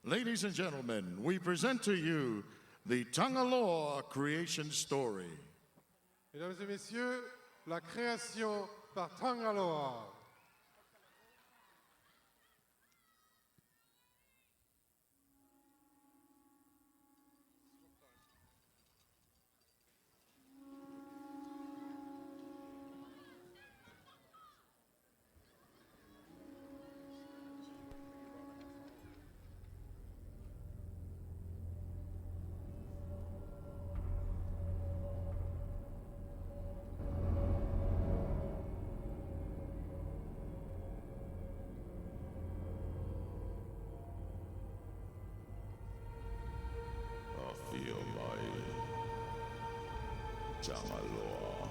Ladies and gentlemen, we present to you the Tangaloa creation story. Mesdames et messieurs, la création par Tangaloa. Afio mai Tangaloa.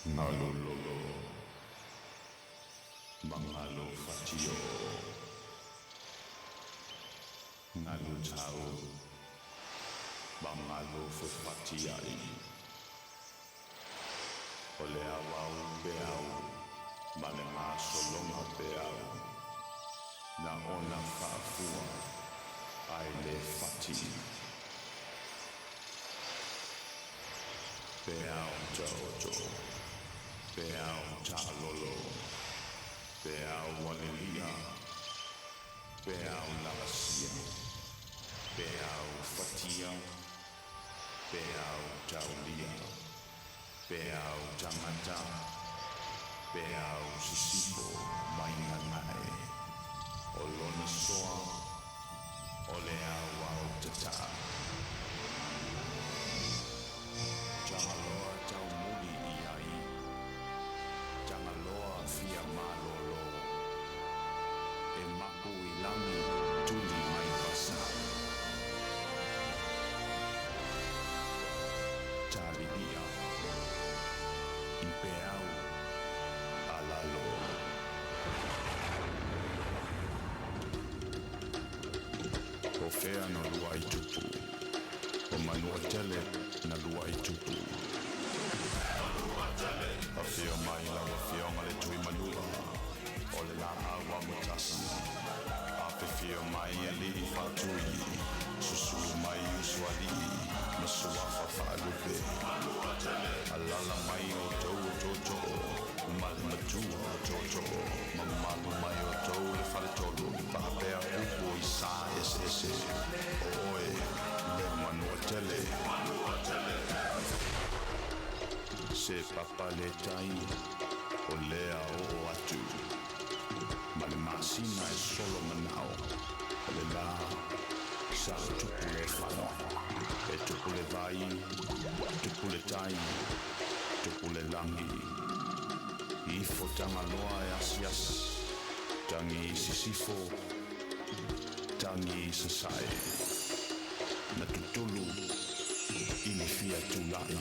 Ngalo lolo, mangalo fatio, ngalo tau, mangalo fofatiai. O le awau peau, ma le gasologa peau, na ona faafua, ae le fati. Peau taoto, peau taalolo, peau alelia, peau lagasia, peau fatia, peau taulia, peau tagata, peau sisifo mai gagae, o lona soa, o le auau tataa. Tagaloa taumuli i ai, Tagaloa fia malōlō, e mapu i lagi tuli mai vasa. Talilia i peau alalo. O fea na luai tupu, o Manuatele na luai tupu. Afio mai lau afioga le Tui Manua, o le laau amotasi. Afifio mai alii faatui, susu mai usoalii, ma suafa faalupe. Alala mai outou o tootoo, ma le matua o tootoo, mamalu mai outou le faletolu, faapea upu i sa eseese. O oe, le Manuatele. Se papa le tai, o lea oo atu. Ma le masina e solo manao, o le la, sa tupu le fano. E tupu le vai, tupu le tai, tupu le lagi. Ifo Tagaloa e asiasi, tagi i sisifo, tagi i sasae. Na tutulu i le fia tulai,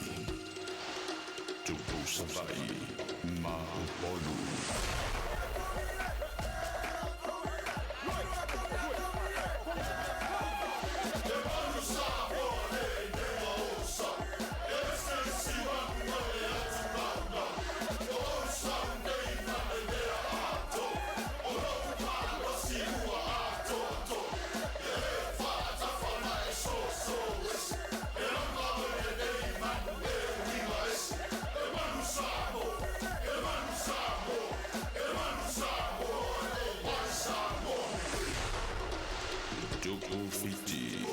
tupu Savaii ma Upolu. Fiti.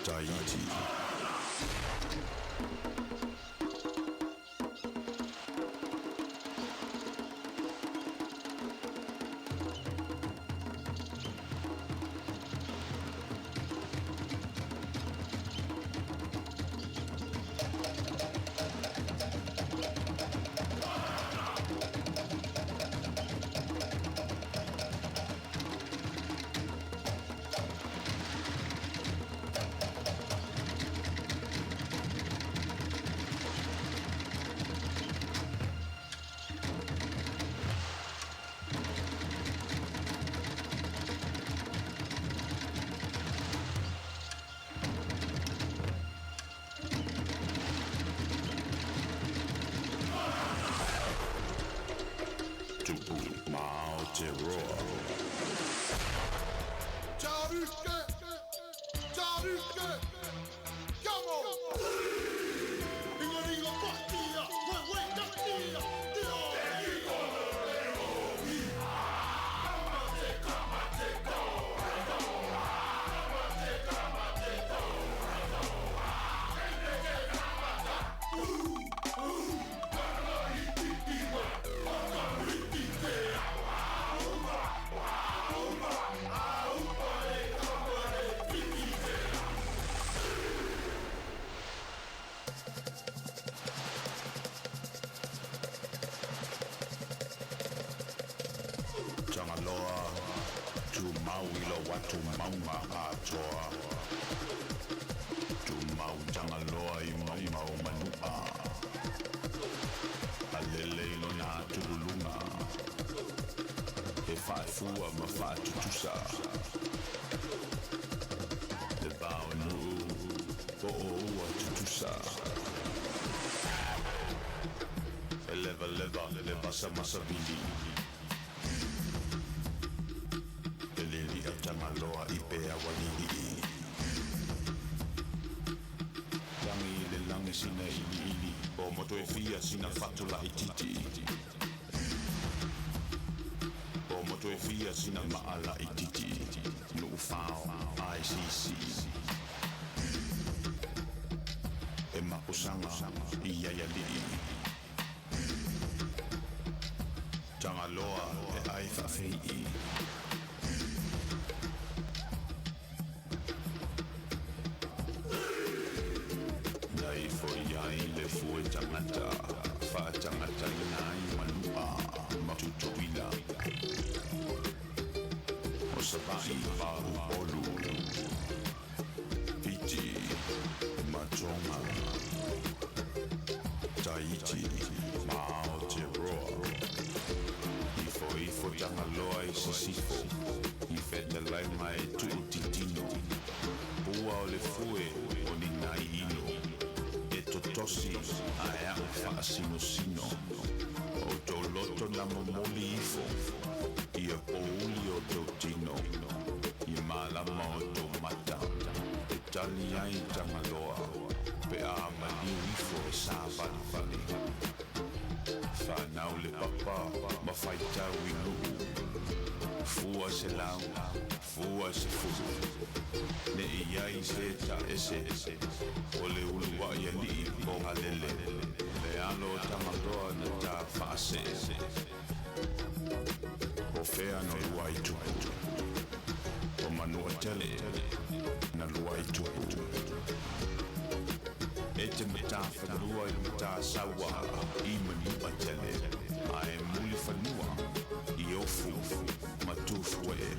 Tahiti. Mao Charuke, charuke, come on. Ingo ringo patia, we we katia, tio. Tangaloa, tu maui lo watu maunga atoa. Tu mau tangaloa i maunga o manua. Alele ilo nā tululunga. He whaefua ma whaatutusa. Te vao nuu, o o ua tutusa. E leva leva, le vasa masavili. E lili a tangaloa i pea walili. Langi le langi sina ili ili. O moto e fia sina fatula i titi. O moto e fia sina maala i titi. Nu'ufao, ICC. E maposanga i iaiali'i. Tagaloa e ai faafei'i. Na ifo iai le fue tagata faatagataina ai manu'a ma tutuila. O Sava'i Upolu, Fiti ma Toga, Tahiti ma Aotearoa. Ifo ifo Tagaloa i sisifo, i fetalaiga e tu'utitino. Pua o le fue o ni nai ilo, e totosi ae a'u fa'asinosino. O tou loto na momoli ifo, ia pouli o tou tino, i malama o tou mata, e tali ai Tagaloa, pe a maliu ifo e savalivali. Whanau le papa, ma whaitau i nuu. Fua se lau, fua se fulu. Ne i ai se ta ese, o le ulu ai alii o halele. Le alo Tagaloa na tā whaase. O whea no lua i tupu. O manua Tele na lua'i tupu. E te matafanua i le matasaua i Manu'atele, ae mulifanua i Ofu ma Tufue'e.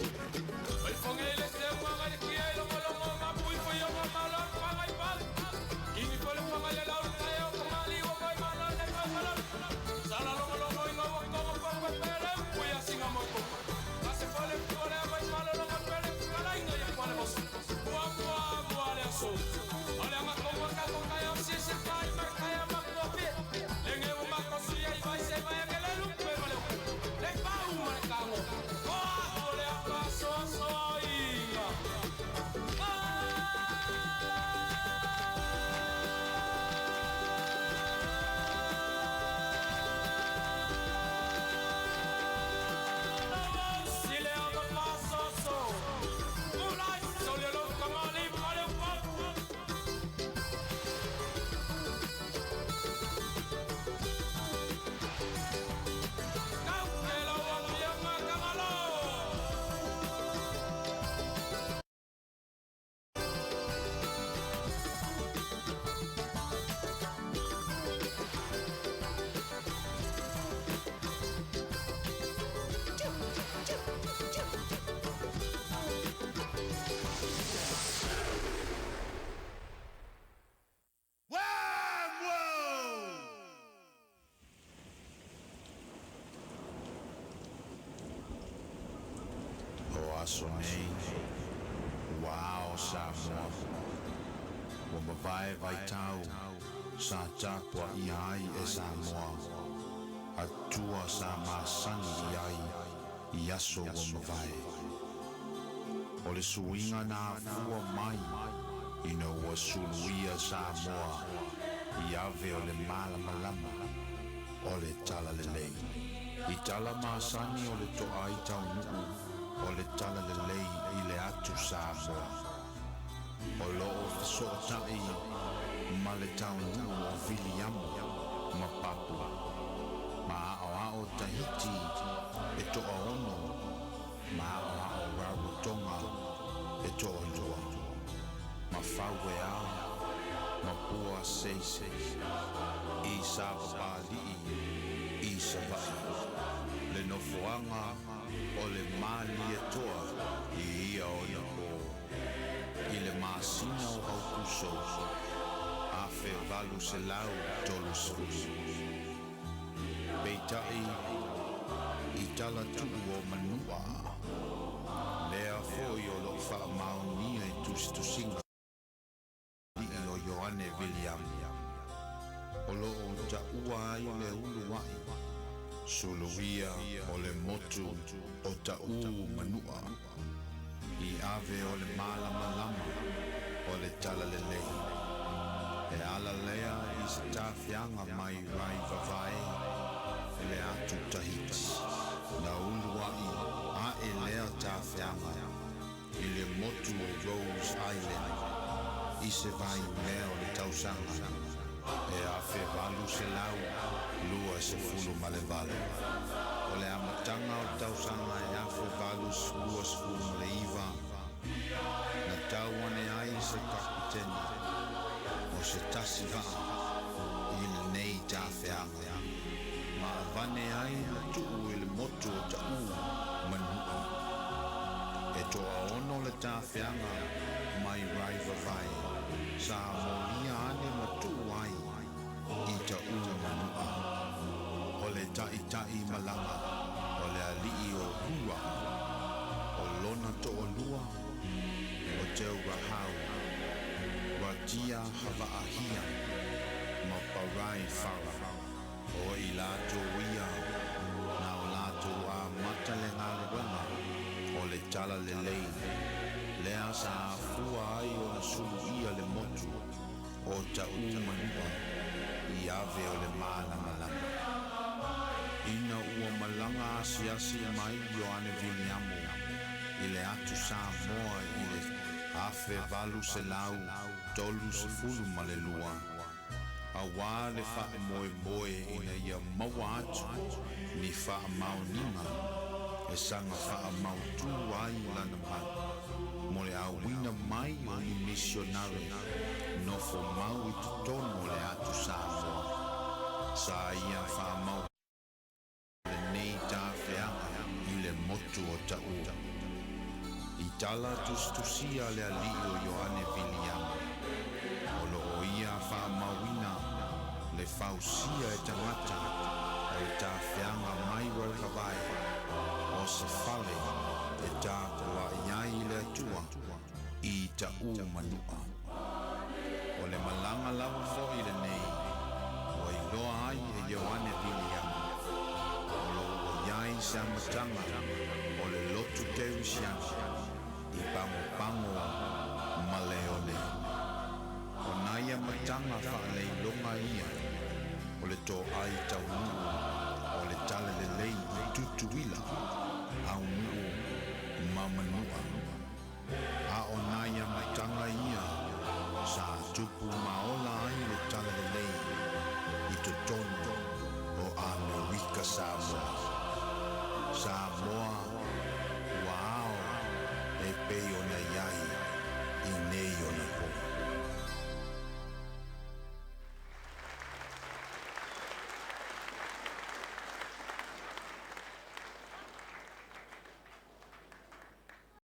O aso nei, ua ao Samoa, ua mavae vaitau sa tapuaʻia ai e Samoa, Atua sa masani i ai i aso ua mavae. O le suiga na afua mai ina ua suluia Samoa i ave o le malamalama o le Talalelei. I tala masani o le toai taunuu o le Talalelei i le atu Samoa. O loo fesootai ma le taunuu o Viliamu ma Papua. Ma aoao Tahiti e toaono, ma aoao Rarotonga e toalua. Ma Faueao ma Pua Seisei. I Sapapali'i i Sava'i. Le nofoaga o le Malietoa i ia ona pō. I le masina o Aokuso 1830. Peitai i tala tuu o Manua. Lea foi o loo faamaonia i tusitusiga i o Ioane Viliamu. O loo taua ai le uluai suluia o le motu o Taʻū Manua. I ave o le malamalama o le Talalelei. E ala lea i se tafiaga mai Raivavae i le atu Tahiti. Na uluai ae lea tafiaga i le motu o Rose Island i se vaimea o le tausaga e 1828. O le amataga o le tausaga e 1829, na tau ane ai se kapitene o se tasi vaa i lenei tafeaga ma avane ai ma tuu i le motu o Taʻū Manua. E toaono le tafeaga mai Raivavae sa molia ane ma tuu ai i Taʻū Manua. O le ta'ita'i malaga o le ali'i o Hura, o lona toalua o Teurahau, Ratia Hava'ahia ma Parai Fara. O i latou ia na o latou amata le galuega o le Talalelei lea sa afua ai ona suluia le motu o Taʻū Manua i ave o le malamalama. Ina ua malaga asiasi mai Ioane Viliamu i le atu Samoa i le 1832, auā le faamoemoe ina ia maua atu ni faamaoniga e saga faamautū ai lana mau. Mo le auina mai o ni misionare nofo mau i totonu o le atu Samoa, sa ia faamau lenei tafeaga i le motu o Ta'ū. I tala tusitusia a le alii o Ioane Viliamu, o loo ia faamauina le fausia e tagata o le tafeaga mai Rokavae o se fale e tapuai ai i le Atua i Ta'ū ma Nu'a. O le malaga lava fo'i lenei ua iloa ai e Ioane Viliamu o loo ua iai se amataga o le lotu kerisiano i Pagopago ma Leone. O nai amataga faaleiloga ia o le toai taunuu o le Talalelei i Tutuila, Aunu'u ma Manu'a, a o nai amataga ia sa tupu ma ola ai le Talalelei i totonu o Amerika Samoa. Samoa ua ao e pei ona iai i nei ona pō.